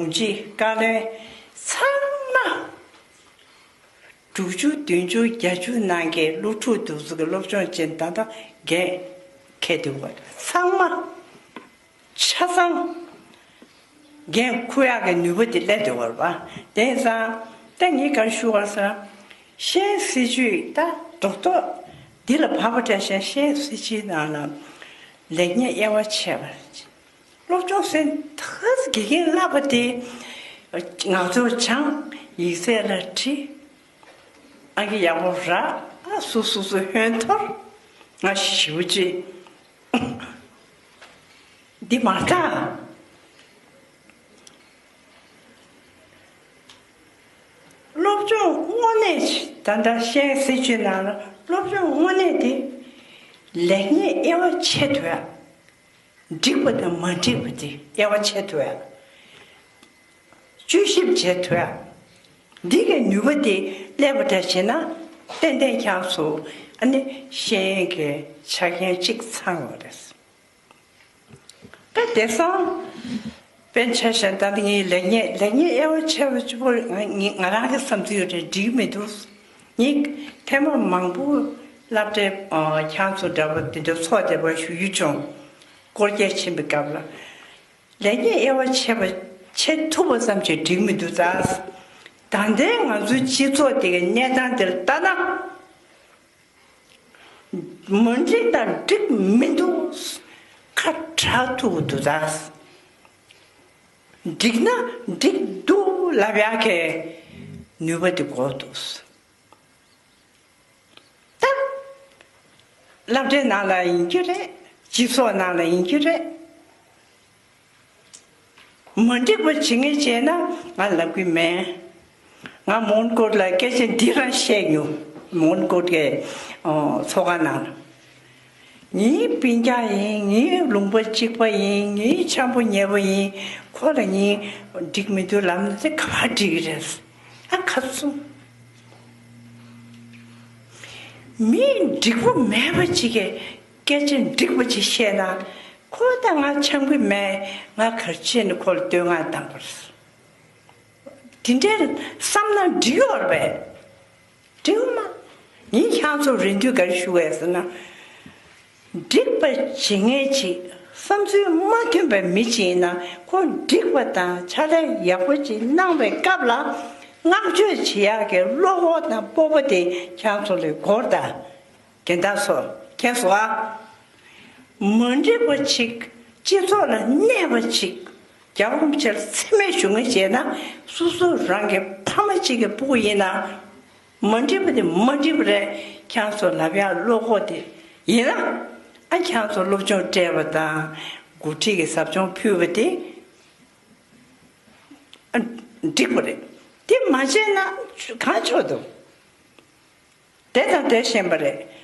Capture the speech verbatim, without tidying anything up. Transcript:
དྲུང་ཆེ་བཀའ་བློན་ཚང་མ་དྲུག་ཅུ་བདུན་ཅུ་བརྒྱད་ཅུ་ནང་གི་སློབ་ཕྲུག་དེ་ཚོ་གི་སློབ་སྦྱོང་བྱེད་ད་ལྟ་འགན་འཁྱེར་འདུག་པ་ཚང་མ། ཆ་ཚང་འགན་འཁུར་ཡག་གི་ནུས་པ་དེ་སླེབས་བསྡད་ཡོད་རེད་པ། དེང་སང་ད་ངས་ག་རེ་ཞུ་དགོས་ཟེར་ན། གཞན་སྲིད་ཇུས་ད་རྡོག་རྡོག་འདི་ལ་བབས་པ་འདྲ་ཞིག་གཞན་སྲིད་ཇུས་ནང་ལ་ལེགས་ཉེས་དབྱེ་བ་ཕྱེ་བ། སློབ་སྦྱོང་ཟེར་ད་དགེ་རྒན་བསླབ་པ་དེ་ངག་ཐོག་སྦྱངས། ཡིག་ཚད་ལ་བྲིས། ཨང་ཀི་ཡག་པོ་རག། ཨ་སོ་སོ་སོ་ཧོན་ཐོར། ང་ཞེ་པོ་ཅིག་འདི་མ་རེད་ད། སློབ་སྦྱོང་དངོས་གནས་ད་ལྟ་གཞན་སྲིད་ཇུས་ནང་ལ་སློབ་སྦྱོང་དངོས་གནས་དེ་ལེགས་ཉེས་དབྱེ་བ་ཕྱེ་ཐུབ་ཡ། འགྲིག་པ་དང་མ་འགྲིག་པ་དེ་དབྱེ་བ་ཕྱེ་ཐུབ་ཡ། བཅོས་ཞིབ་བྱེད་ཐུབ་ཡ། འདི་གའི་ནུས་པ་དེ་སླེབས་པ་འདྲ་བྱས་ན་ཏན་ཏན་ཁྱེད་ཚོ་ཨ་ནི་ཤེས་ཡོན་གྱི་ཆ་རྐྱེན་གཅིག་ཚང་ཡོད་རེད། ད་དེང་སང་དཔེར་ཆ་བཞག་ན་ད་ངས་ལེགས་ཉེས་ལེགས་ཉེས་དབྱེ་བ་ཕྱེ་བ་གཅིག་པོ་ང་ང་རང་གི་བསམ་ཚུལ་རེད། འགྲིག་མི་འདུག། ངས་ཐེངས་མ་མང་པོ་སློབ་གྲྭའི་ཁྱེད་ཚོ་འདྲ་པོ་དེ་འདྲ་ཚོགས་བསྡད་པ་ཞུ་རྒྱུ་བྱུང་། སྐོར་སྐྱོད་ཕྱིན་པའི་སྐབས་ལ། ལེགས་ཉེས་དབྱེ་བ་ཕྱེ་བ་ཕྱེ་ཐུབ་པ་ཙམ་གྱིས་འགྲིག་མི་འདུག་ད། ད་ལྟའི་ང་ཚོའི་སྤྱི་ཚོགས་དེ་གའི་གནས་སྟངས་དེར་ལྟ་ན། མ་འགྲིག་དང་འགྲིག་མི་འདུག། ཁ་གྲག་ཐུབ་འདུག་ད། འགྲིག་ན་འགྲིག་འདུག་ལབ་ཡག་གི་ནུས་པ་དེ་དགོས་འདུག། ད། སློབ་གྲྭའི་ནང་ལ་ཡིན་རྒྱུ་རེད། སྤྱི་ཚོགས་ནང་ལ་ཡིན་རྒྱུ་རེད། མ་འགྲིག་པ་བྱེད་མཁན་བྱས་ན་ང་ལབ་ཀྱི་མེད། ང་མོན་གྷོ་ལ་སྐད་ཆ་འདི་རང་བཤད་མྱོང་། མོན་གྷོ་གི་ཨོ་ཚོགས་ཁང་ནང་ལ། ངའི་སྤུན་ཀྱག་ཡིན། ངའི་ལུང་པ་གཅིག་པ་ཡིན། ངའི་འཆམ་པོ་ཉེ་པོ་ཡིན། ཁོ་ལ་ངས་འགྲིག་མི་འདུག་ལབ་ན་དེ་ག་པར་འགྲིག་གི་རེད། ཨ་ཁ་སོང་། མིས་འགྲིག་པོ་མེད་པ་ཅིག་གིས་སྐད་ཆ་འགྲིག་པ་ཅིག་བཤད་ན་ཁོ་ད་ང་འཆམ་གི་མེད། ང་ག་རེ་བྱས་ནས་ཁོ་ལ་བསྟོད་བསྔགས་བཏང་དགོས། དེ་འདྲའི་བསམ་ན་འགྲིག་ཡོད་རེད་པས། འགྲིག་མ། ངས་ཁྱེད་ཚོར་རེ་འདུན་ག་རེ་ཞུ་བས་ཟེར་ན། འགྲིག་པ་བྱེད་མཁན་ཅིག་བསམ་ཚུལ་མ་མཐུན་པའི་མི་ཅིག་ཡིན་ན་ཁོ་འགྲིག་པ་དང་ཕྱག་ལས་ཡག་པོ་ཅིག་གནང་བའི་སྐབས་ལ་བསྔགས་བརྗོད་བྱེད་ཡག་གི་བློ་ཁོག་དང་སྤོབས་པ་དེ་ཁྱེད་ཚོ་ལ་དགོས་རེད་ད། རྒན་བདག་ཚོ་མཁྱེན་སོང་ཨ། མ་འགྲིག་པ་ཅིག་སྤྱི་ཚོགས་ལ་གནས་པ་ཅིག་རྒྱལ་བ་རིན་པོ་ཆེ་ལ་མཚན་སྨད་ཞུ་མཁན་བྱས་ན་སོ་སོ་རང་གི་ཕ་མ་གཅིག་གི་སྤུ་གུ་ཡིན་ན། མ་འགྲིག་པ་དེ་མ་འགྲིག་པ་རེད། ཁྱེད་ཚོ་ལབ་ཡག་བློ་ཁོག་དེ་ཡིན་ན། ཨ་ཁྱེད་ཚོ་སློབ་སྦྱོང་སྤྲད་པ་དང་འགོ་ཁྲིད་ཀྱི་ཟབ་སྦྱོང་ཕུལ་བ་དེ་ཨ་འགྲིག་པ་རེད། དེ་མ་བྱས་ན་གང་ཆོག་འདུག། དེ་དང་དེ་ཤེས་པ་རེད།